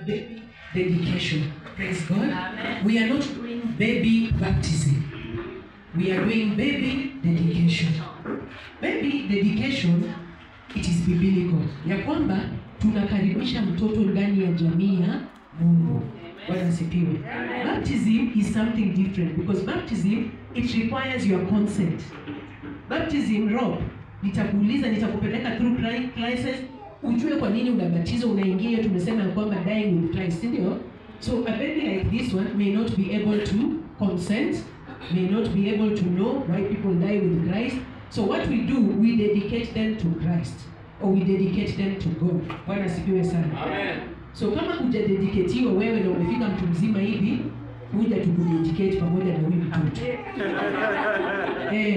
Baby dedication. Praise God. Amen. We are not doing baby baptism. We are doing baby dedication. Baby dedication, it is biblical. Ya kwamba tunakaribisha mtoto ndani ya jamii ya Mungu. Bwana asifiwe. Baptism is something different because baptism, it requires your consent. Baptism, Rob, nitakuuliza, nitakupeleka through crisis, ujue kwa nini unabatizwa, unaingia. Tumesema kwamba dying with Christ, ndio? So a baby like this one may not be able to consent, may not be able to know why people die with Christ. So what we do, we dedicate them to Christ, or we dedicate them to God. Bwana asifiwe sana. Amen. So kama hujadedicatiwa wewe na umefika mtu mzima hivi, kuja tukudedicate pamoja na huyu mtoto.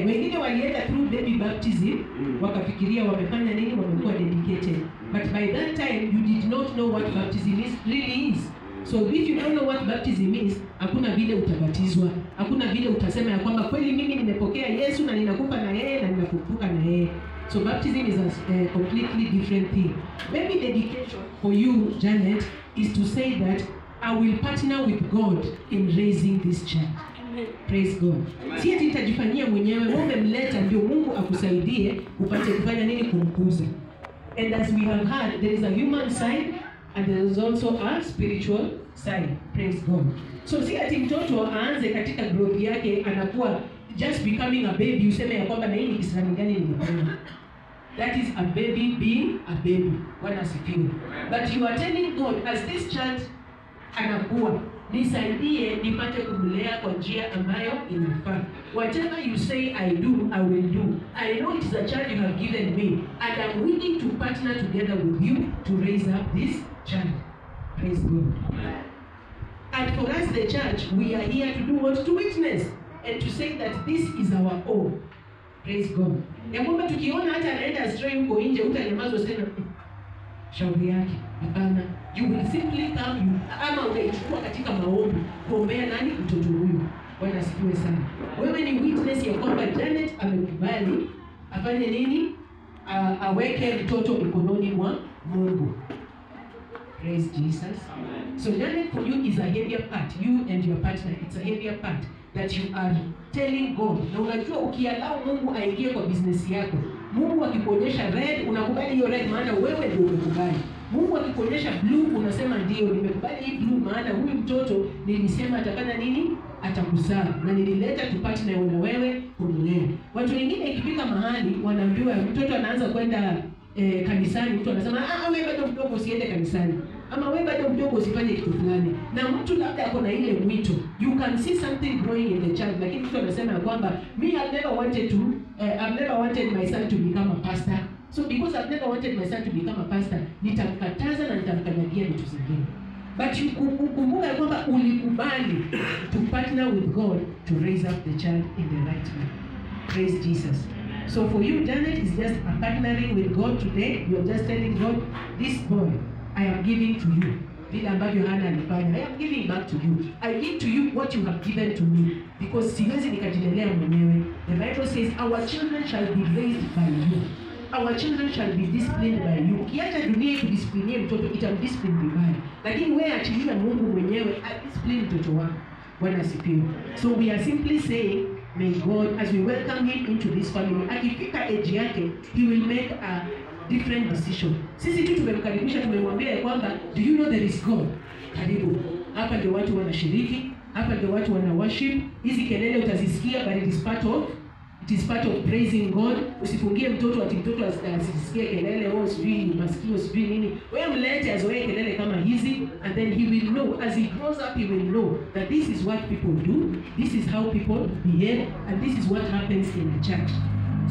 Wengine walienda through baby baptism, wakafikiria wamefanya nini, wamekuwa dedicated. But by that time you did not know what baptism is really is. So if you don't know what baptism is, hakuna vile utabatizwa, hakuna vile utasema ya kwamba kweli mimi nimepokea Yesu na ninakufa na yeye na ninafufuka na yeye. So baptism is a completely different thing. Baby dedication for you, Janet, is to say that I will partner with God in raising this child. Amen. Praise God. Si ati nitajifanyia mwenyewe, wewe umemleta ndio Mungu akusaidie upate kufanya nini, kumkuza. And as we have heard, there is a human side and there is also a spiritual side. Praise God. So si ati mtoto aanze katika growth yake anakuwa just becoming a baby, useme ya kwamba na hii ni kisirani gani nimefanya. That is a baby being a baby. Bwana asifiwe. But you are telling God, as this child anakuwa, nisaidie nipate kumlea kwa njia ambayo inafaa. Whatever you say I do, I will do. I know it is a child you have given me, and I'm willing to partner together with you to raise up this child. Praise God. And for us, the church, we are here to do what? To witness and to say that this is our own. Praise God. Ya kwamba tukiona hata anaenda astray huko nje, utanyamaza useme shauri yake. Hapana. You will simply come, you, ama utaichukua katika maombi kuombea nani? Mtoto huyu. Bwana asifiwe sana. Wewe ni witness ya kwamba Janet amekubali afanye nini? Aweke mtoto mikononi mwa Mungu. Praise Jesus. Amen. So Janet, for you is a heavier part. You and your partner, it's a heavier part that you are telling God. Na unajua ukiallow Mungu aingie kwa business yako, Mungu akikuonyesha red, unakubali hiyo red maana wewe ndio umekubali. Mungu akikuonyesha blue, unasema ndio nimekubali hii blue maana huyu mtoto nilisema atafanya nini? Atakuzaa na nilileta tupate na wewe kumlea. Watu wengine ikifika mahali wanaambiwa mtoto anaanza kwenda kanisani, mtu anasema wewe bado mdogo usiende kanisani, ama wewe bado mdogo usifanye kitu fulani. Na mtu labda ako na ile mwito, you can see something growing in the child, lakini mtu anasema kwamba me I've never wanted to I've never wanted my son to become a pastor. So because I've never wanted my son to become a pastor, nitamkataza na nitamkanyagia vitu zingine. But you kumbuka kwamba ulikubali to partner with God to raise up the child in the right way. Praise Jesus. So for you, Janet, is just a partnering with God today. You are just telling God, this boy, I am giving to you. Vile ambavyo Hana alifanya, I am giving back to you. I give to you what you have given to me. Because siwezi nikajilelea mwenyewe. The Bible says, our children shall be raised by you. Our children shall be disciplined by you. Ukiacha dunia ikudisciplinie mtoto, itamdiscipline vibaya. Lakini wewe achilia Mungu mwenyewe adiscipline mtoto wako. Bwana asifiwe. So we are simply saying, may God, as we welcome him into this family, akifika age yake, he will make a different decision. Sisi tu tumemkaribisha, tumemwambia kwamba, do you know there is God? Karibu. Hapa ndio watu wanashiriki, hapa ndio watu wana worship. Hizi kelele utazisikia, but it is part of praising God. Usifungie mtoto ati mtoto asisikie kelele, oh sijui masikio sijui nini. Wewe mlete azoee kelele kama hizi, and then he will know, as he grows up he will know that this is what people do, this is how people behave, and this is what happens in the church.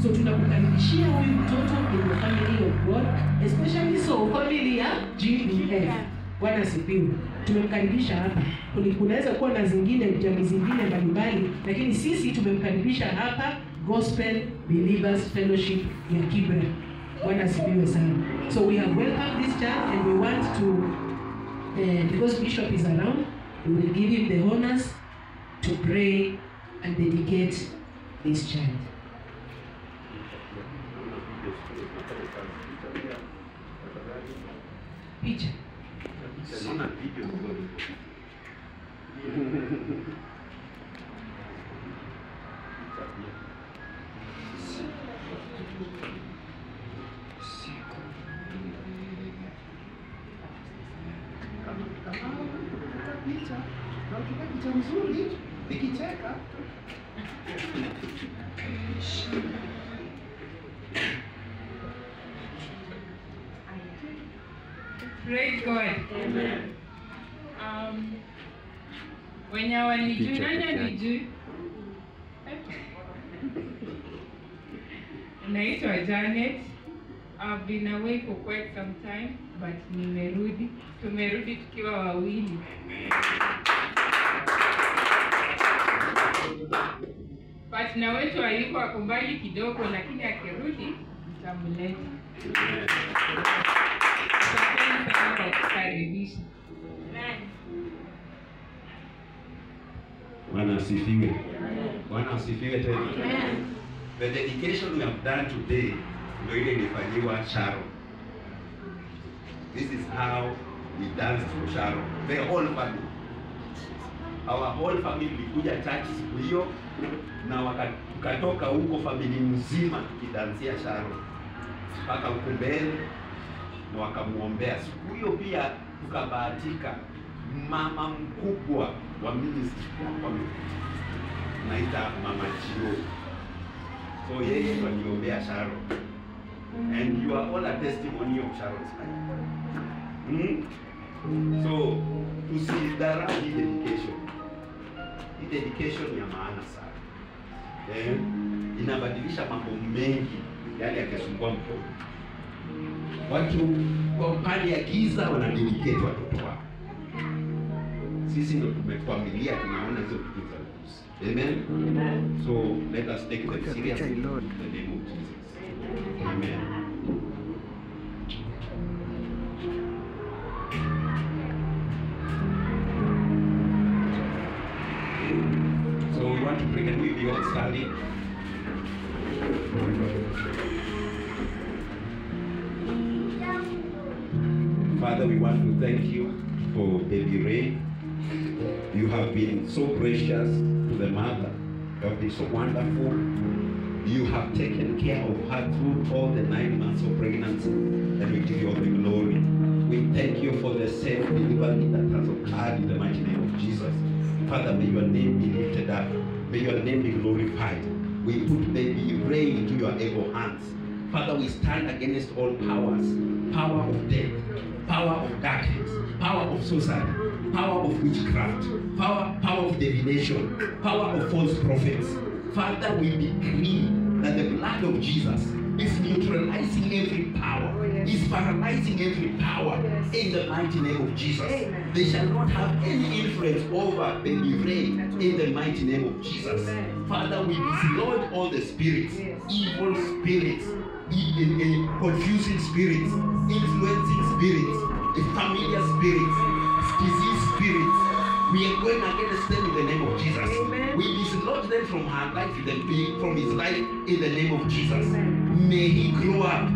So tunakukaribishia huyu mtoto in the family of God, especially so family ya GBF. Bwana asifiwe. Tumemkaribisha hapa. Kunaweza kuwa na zingine jamii zingine mbalimbali, lakini sisi tumemkaribisha hapa Gospel Believers Fellowship ya Kibra. Bwana asifiwe sana. So we have welcomed this child and we want to, because Bishop is around, we will give him the honors to pray and dedicate this child. Picha. Naona video nzuri. Picha na ukipiga picha mzuri nikicheka. Praise God. Amen. Wenye hawanijui, nani anijui? Naitwa Janet. I've been away for quite some time, but nimerudi. Tumerudi tukiwa wawili. Partner wetu hayuko, ako mbali kidogo, lakini akirudi nitamleta. Asanteni sana kwa kukaribisha. Bwana asifiwe. Bwana asifiwe tena. The dedication we have done today ndio ile ilifanyiwa Sharon. This is how we danced for Sharon. The whole family. Our whole family ilikuja church siku hiyo na wakatoka huko family mzima tukidansia Sharon mpaka huko mbele na wakamuombea. Siku hiyo pia tukabahatika mama mkubwa wa ministry kwa naita Mama Chio. So yeye ndo aliombea Sharon. And you are all a testimony of Sharon's life. So tusidharau hii dedication. Hii dedication ni ya maana sana. Inabadilisha mambo mengi yale yakisumbua mtoto. Watu kwa upande ya giza wanadedicate watoto wao. Sisi ndo tumefamilia tunaona hizo vitu za upuzi. Amen. Amen. So let us take them seriously in the name of Jesus. Amen. So we want to pray. Can we be all standing? Father, we want to thank you for baby Ray. You have been so precious to the mother. You have been so wonderful. You have taken care of her through all the 9 months of pregnancy, and we give you all the glory. We thank you for the safe delivery that has occurred in the mighty name of Jesus. Father, may your name be lifted up. May your name be glorified. We put baby Ray into your able hands. Father, we stand against all powers, power of death, power of darkness, power of suicide, power of witchcraft, power of divination, power of false prophets. Father, we decree that the blood of Jesus is neutralizing every power, is paralyzing every power in the mighty name of Jesus. Amen. They shall not have any influence over baby Ray in the mighty name of Jesus. Amen. Father, we dislodge all the spirits, evil spirits, confusing spirits, influencing spirits, familiar spirits, disease spirits. We are going against them in the name of Jesus. Amen. We dislodge them from her life, from his life in the name of Jesus. Amen. May he grow up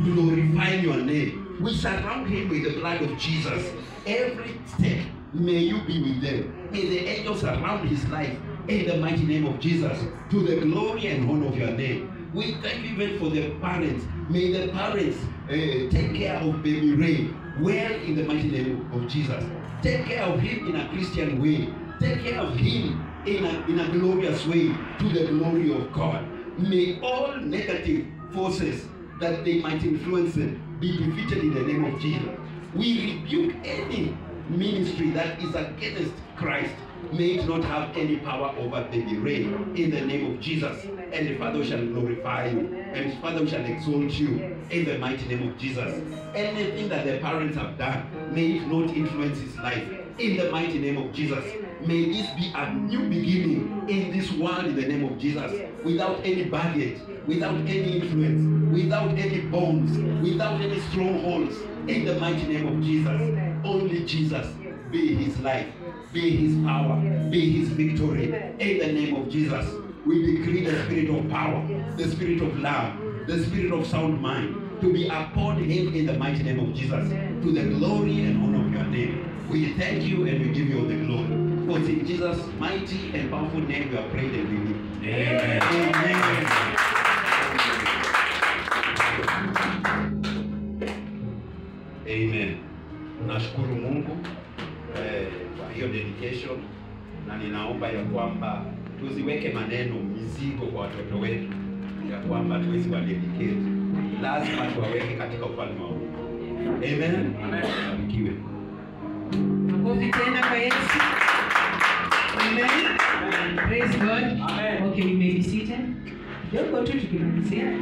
glorifying your name. We surround him with the blood of Jesus. Every step, may you be with them. May the angels surround his life in the mighty name of Jesus, to the glory and honor of your name. We thank you even for the parents. May the parents take care of baby Ray well in the mighty name of Jesus. Take care of him in a Christian way. Take care of him in a glorious way, to the glory of God. May all negative forces that they might influence them be defeated in the name of Jesus. We rebuke any ministry that is against Christ. May it not have any power over baby Ray in the name of Jesus. Amen. And the Father shall glorify you. Amen. And the Father shall exalt you in the mighty name of Jesus. Anything that the parents have done, may it not influence his life in the mighty name of Jesus. Amen. May this be a new beginning in this world in the name of Jesus, without any baggage, without any influence, without any bonds, without any strongholds, in the mighty name of Jesus. Amen. Only Jesus be his life, be his power, be his victory. In the name of Jesus, we decree the spirit of power, the spirit of love, the spirit of sound mind, to be upon him in the mighty name of Jesus, to the glory and honor of your name. We thank you and we give you all the glory. For in Jesus' mighty and powerful name we have prayed and believed. Amen. Amen. Amen. Nashukuru Mungu kwa hiyo dedication, na ninaomba ya kwamba tusiweke maneno mizigo kwa watoto wetu ya kwamba tuwezi wa dedicate. Lazima tuwaweke katika ufalme wa Mungu. Amen. Amen. Makofi tena kwa Yesu. Amen. Praise God. Amen. Okay, we may be seated. Kidogo tu tukimalizia.